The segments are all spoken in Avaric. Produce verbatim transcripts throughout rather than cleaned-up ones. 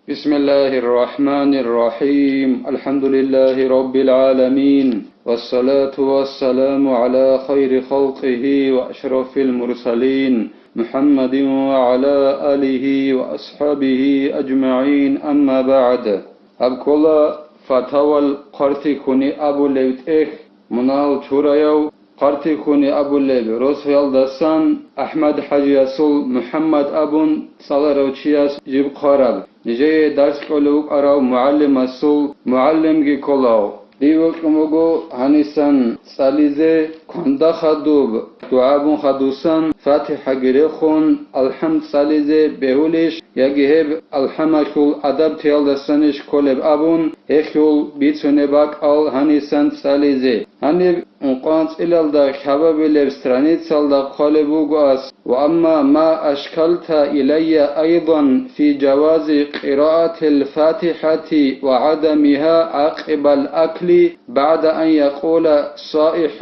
بسم الله الرحمن الرحيم. الحمد لله رب العالمين. والصلاة والسلام على خير خلقه وأشرف المرسلين محمد وعلى آله وأصحابه أجمعين. أما بعد. Гьаб ккола фатавал хъвартихьуни абулеб тӀехь, мунагьал чураяв хъвартихьуни абулеб росаялдасан АхӀмад-хӀажиясул МухӀаммад абун цӀаларав чияс жиб хъвараб. Нижее дарс кьолев вукӀарав мугӀалимасул мугӀалимги кколав. Дие вокьун буго гьанисан цӀализе кванда хадуб, дугӀа бун хадусан, ФатихӀаги рехун, АлхӀам цӀализе бегьулищ, яги гьеб АлхӀамалъул адаб теялдасанищ кколеб абун, гьелъул бицунеб бакӀал гьанисан цӀализе. Гьаниб ункъоанцӀилалда лъабабилеб страницалда хъвалеб буго ас: وأما ما أشكلت إلي أيضا في جواز قراءة الفاتحة وعدمها عقب الأكل بعد أن يقول الصائح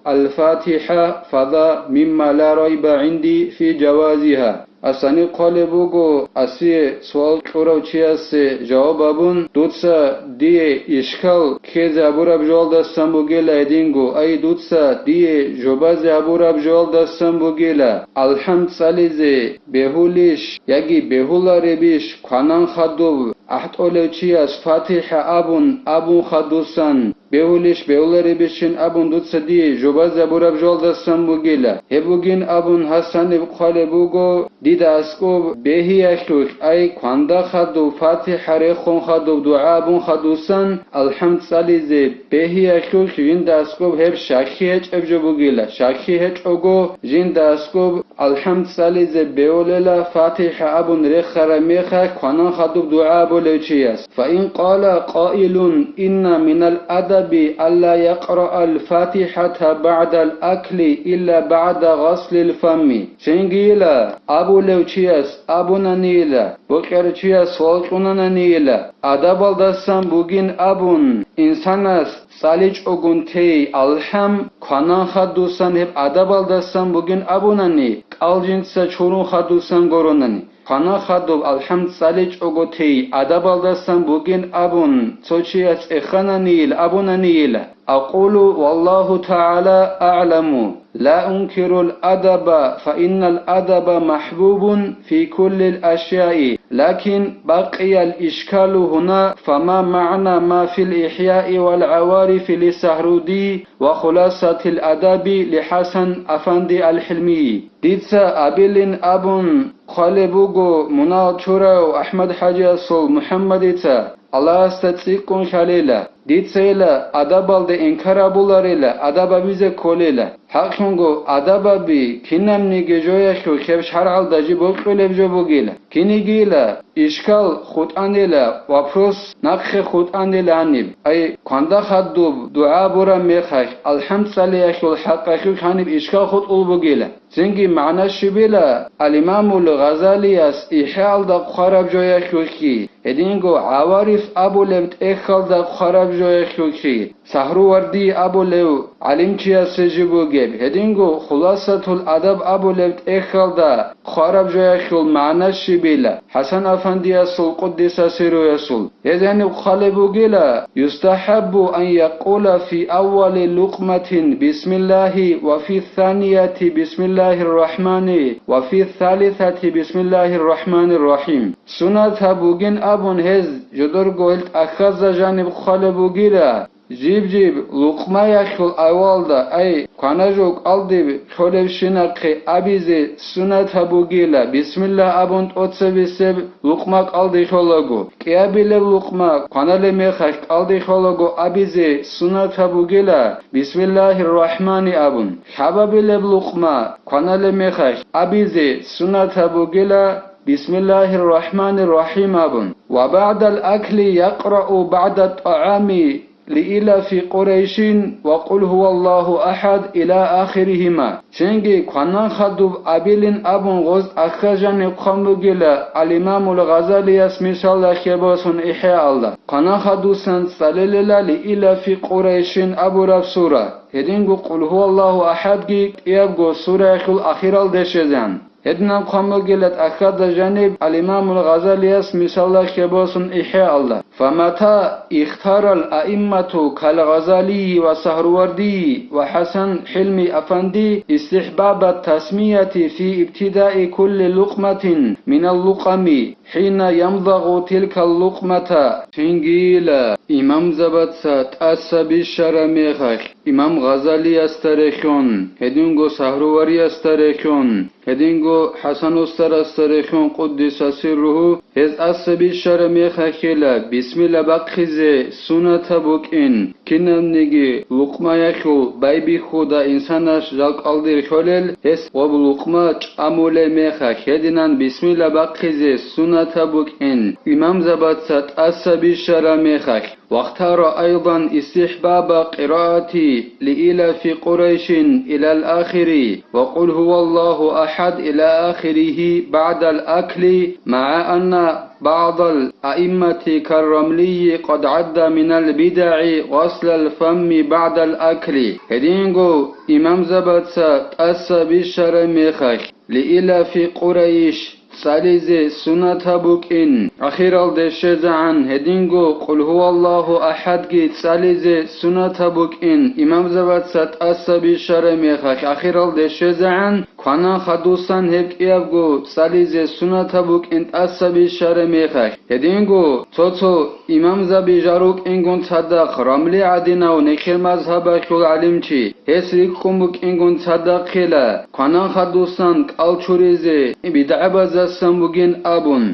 الفاتحة فذا مما لا ريب عندي في جوازها. Ас гьаниб хъвалеб буго, асие суал кьурав чиясе жаваб абун, дуца дие ишкал ккезе абураб жоялдасан бугила гьединго, ай, дуца дие жубазе абураб жоялдасан бугила, АлхӀам цӀализе бегьулищ яги бегьуларебищ кванан хадуб, ахӀтӀолев чияс ФатихӀа абун, абун хадусан, бегьулищ бегьуларебищин абун дуца дие жубазе абураб жоялдасан бугила. Гьеб бугин абун гьас гьаниб хъвалеб буго, дида аскӀоб бегьиялъулъ, ай, кванда хадуб, ФатихӀа рехун хадуб, дугӀа абун хадусан, АлхӀам цӀализе бегьиялъулъ жинда аскӀоб гьеб щакки гьечӀеб жо бугила. Щакки гьечӀого, жинда аскӀоб АлхӀам цӀализе бегьулела, ФатихӀа абун рехараб мехалъ кванан хадуб дугӀа абулев чияс. فإن قال قائل إن من الأدب ألا يقرأ الفاتحة بعد الأكل إلا بعد غسل الفم. Цинги йила, абулев чияс абунанийила, бокьарав чияс суал кьунананийила, адабалдасан бугин абун, инсанас цӀаличӀогун тей АлхӀам кванан хадусан гьеб адабалдасан бугин абунани, кӀал жинца чурун хадусан гуронани. Кванан хадуб АлхӀам цӀаличӀого тей адабалдасан бугин абун, цо чияс цӀехананийил абунанийила. أقول والله تعالى أعلم، لا أنكر الأدب، فإن الأدب محبوب في كل الأشياء، لكن بقي الإشكال هنا، فما معنى ما في الإحياء والعوارف للسهرودي وخلاصة الأدب لحسن أفندي الحلمي؟ Дица абилин абун хъвалеб буго мунагьал чурав АхӀмад-хӀажиясул МухӀаммадица, Аллагьасда цӀикӀкӀун лъалила. Дицайила адабалде инкар абуларила, адаб абизе кколила. ХӀакълъунго, адаб аби кинабниги жоялъул гьеб шаргӀалда жиб бокьулеб жо бугила. Кинигийила ишкал хутӀанила, вопрос нахъе хутӀанила гьаниб. Ай, кванда хадуб дугӀа бураб мехалъ, АлхӀам цӀалиялъул хӀакъалъулъ гьаниб ишкал хутӀул бугила. Цинги магӀна щибила, ал-Имамул Гъазалияс ИхӀяалда хъвараб жоялъулъги, гьединго ГӀавариф абулеб тӀехьалда хъвараб жоялъулъги, Сагьруварди абулев гӀалимчиясе жиб бугеб, гьединго Хуласатул Адаб абулеб тӀехьалда хъвараб жоялъул магӀна щибила, ХӀасан-афандиясул, къуддиса сирруясул. Гьез гьаниб хъвалеб бугила: يستحب أن يقول في أول لقمة بسم الله، وفي الثانية بسم الله الرحمن، وفي الثالثة بسم الله الرحمن الرحيم. Сунат гьаб бугин абун гьез жодорго гьел тӀахьазда жаниб хъвалеб бугила, жиб-жиб лукъмаялъул авалда, ай, кванажо кӀалдиб лъолебщинахъе абизе сунат гьаб бугила, бисмилла абун тӀоцебесеб лукъма кӀалдилъолаго, кӀиабилеб лукъма кваналеб мехалъ кӀалдилъолаго абизе сунат гьаб бугила, бисмиллагьир рахӀмани абун, лъабабилеб лукъма кваналеб мехалъ абизе сунат гьаб бугила, бисмиллагьир рахӀманир рахӀим абун. Ва багӀдал акли якърау багӀдат тӀагӀами, لإيلاف قريش وقل هو الله أحد إلى آخرهما. Цинги кванан хадуб абилин абун гъоз тӀахьазда жаниб хъван бугила, ал-Имамул Гъазалияс мисалалъе босун ИхӀяалда. Кванан хадусан цӀалелила لإيلاف قريش абураб сура, гьединго Къул гьуваллагьу ахӀадги кӀиябго сураялъул ахиралде щвезегӀан. Гьединаб хъван бугила тӀахьазда жаниб ал-Имамул Гъазалияс мисалалъе босун ИхӀяалда: «Фамата ихтарал аиммату кал Гъазалийи ва Сагьрувардийи ва ХӀасан Хилми Афанди истихӀбаба тасмияти фи ибтидаи кулли лукъматин минал лукъами, хӀина ямдагъу тилкал лукъмата». Цинги йила имамзабаца тӀаса бищараб мехалъ, имам Гъазалиясда рехьон, гьединго Сагьрувардиясда рехьон, гьединго ХӀасан устарасда рехьон, къуддиса сирругьу, гьез тӀаса бищараб мехалъила бисмилла бахъизе сунатаб букӀин, кинабниги лукъмаялъул байбихьуда инсанас жал кӀалдир лъолел, гьес гъоб лукъма чӀамулеб мехалъ гьединан бисмилла бахъизе сунатаб букӀин, имамзабаца тӀаса бищараб мехалъ. Вахтара айдан истихӀбаба къираати лиилафи Къурайшин илал ахири ва Къул гьуваллагьу ахӀад ила ахирихьи багӀдал акли, магӀа анна بعض الأئمة كالرملي قد عد من البدع غسل الفم بعد الأكل. Гьединго имамзабаца тӀаса бищараб мехалъ, лиилафи Къурайш цӀализе сунатаб букӀин, ахиралде щвезегӀан гьединго Къул гьуваллагьу ахӀадги цӀализе сунатаб букӀин, имамзабаца тӀаса бищараб мехалъ ахиралде щвезегӀан, кванан хадусан гьеб кӀиябго цӀализе сунатаб букӀин тӀаса бищараб мехалъ. Гьединго цо-цо имамзаби жал рукӀингун цадахъ Рамли гӀадинав нехер мазгьабалъул гӀалимчи, гьес рикӀкӀун букӀингун цадахъила, кванан хадусан кӀал чуризе бидгӀабазасан бугин абун.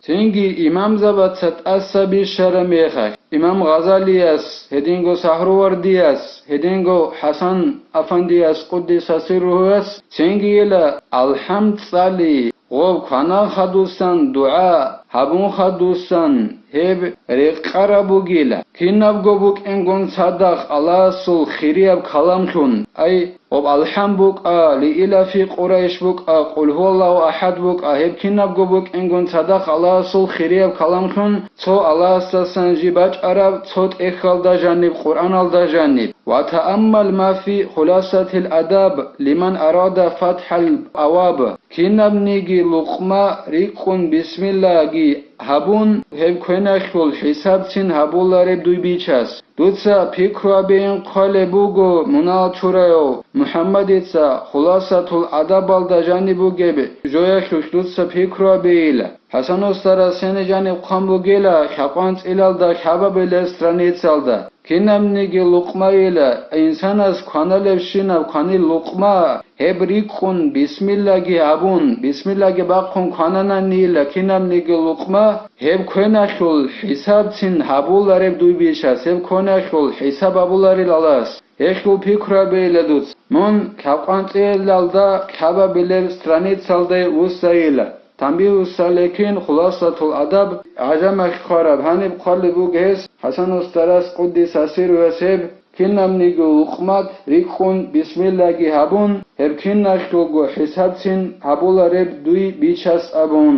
Цинги имамзабаца тӀаса бищараб мехалъ, имам Гъазалияс, гьединго Сагьрувардияс, гьединго ХӀасан Афандияс, къуддиса сирругьуяс, цинги йила алхӀам цӀали, гъоб кванан хадусан дугӀа гьабун хадусан гьеб рекъараб бугила. Кинабго букӀингун цадахъ Аллагьасул хирияб каламлъун, ай, гъоб алхӀам букӀа, лиилафи Къурайш букӀа, Къул гьуваллагьу ахӀад букӀа, гьеб кинабго букӀингун цадахъ Аллагьасул хирияб каламлъун, цо Аллагьасдасан жиб бачӀараб, цо тӀехьалда жаниб, Къуръаналда жаниб. Ва тааммал ма фи хуласатил адаб лиман арада фатхӀал аваб. Кинабниги лукъма рикӀкӀун бисмиллаги гьабун, гьеб квеналъул хӀисабцин гьабулареб дуй бичас. Дуца пикру гьабейин хъвалеб буго мунагьал чураяв МухӀаммадица Хуласатул адабалда жаниб бугеб жоялъулъ дуца пикру гьабейила. ХӀасан устарас гьениб жаниб хъван бугила лъабкъванцӀилалда лъабабилеб страницалда. Кинабниги лукъмайила, инсанас кваналебщинаб кванил лукъма, гьеб рикӀкӀун бисмиллаги гьабун, бисмиллаги бахъун кванананийила кинабниги лукъма, гьеб квеналъул хӀисабцин гьабулареб дуй бичас, гьеб квеналъул хӀисаб гьабуларел Аллагьас. Гьелъул пикру гьабейила дуц, мун лъабкъванцӀилалда лъабабилеб страницалде вуссайила. Танбигьу саликин, Хуласатул адаб, гӀажамалъ хъвараб, гьаниб хъвалеб буго гьес, ХӀасан устарас къуддиса сирругьу гьес гьеб, кинабниги лукъмат рикӀкӀун бисмиллаги гьабун, гьеб киналъулго хӀисабцин гьабулареб дуй бичас абун.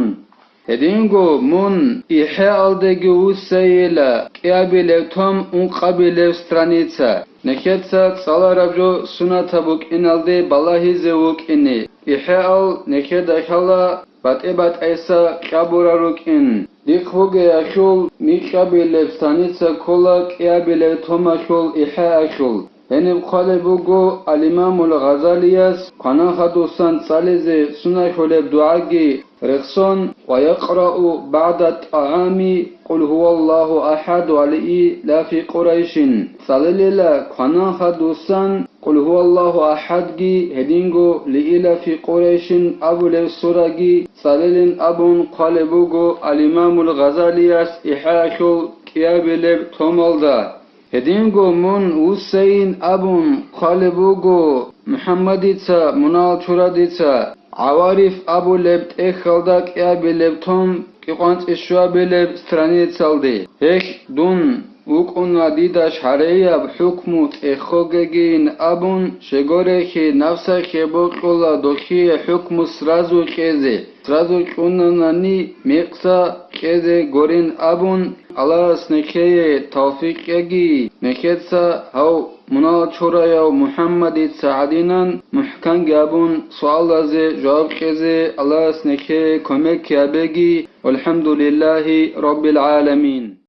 Гьединго мун ИхӀяалдеги вуссайила кӀиабилеб том ункъабилеб страница. Нехеца цӀалараб жо сунатаб букӀиналде балагьизе вукӀине. ИхӀяал нехеда лъала батӀи-батӀайса кьабурал рукӀин. Дихъ бугеялъул микьабилеб страница ккола кӀиабилеб томалъул ИхӀяалъул. Гьениб хъвалеб буго ал-Имамул Гъазалияс кванан хадусан цӀализе суннахьулеб дугӀаги рехсон: «Ва якърау багӀда тӀагӀами Къул гьуваллагьу ахӀад ва лиилафи Къурайшин», цӀалилила кванан хадусан Къул гьуваллагьу ахӀадги гьединго Лиилафи Къурайшин абулеб сураги цӀалилин абун хъвалеб буго ал-Имамул Гъазалияс ИхӀяалъул кӀиабилеб томалда. Гьединго мун вуссайин абун хъвалеб буго МухӀаммадица, мунагьал чурадица, ГӀавариф абулеб тӀехьалда кӀиабилеб том кӀикъванцӀи щуабилеб страницалде. Гьелъ дун вукӀуна дида шаргӀияб хӀукму тӀехогегийин абун, щегорехье, нафсахье бокьула дохие хӀукму сразу кьезе, сразу кьунанани мекъса кьезе гурин абун, Аллагьас нехее тавфикъ кьеги, нехеца гьав Мунагьал чораяв МухӀаммадица гӀадинан мухӀканги абун суалазе жаваб кьезе Аллагьас нехее кумек гьабеги, валхӀамдулиллагьи раббил гӀаламин.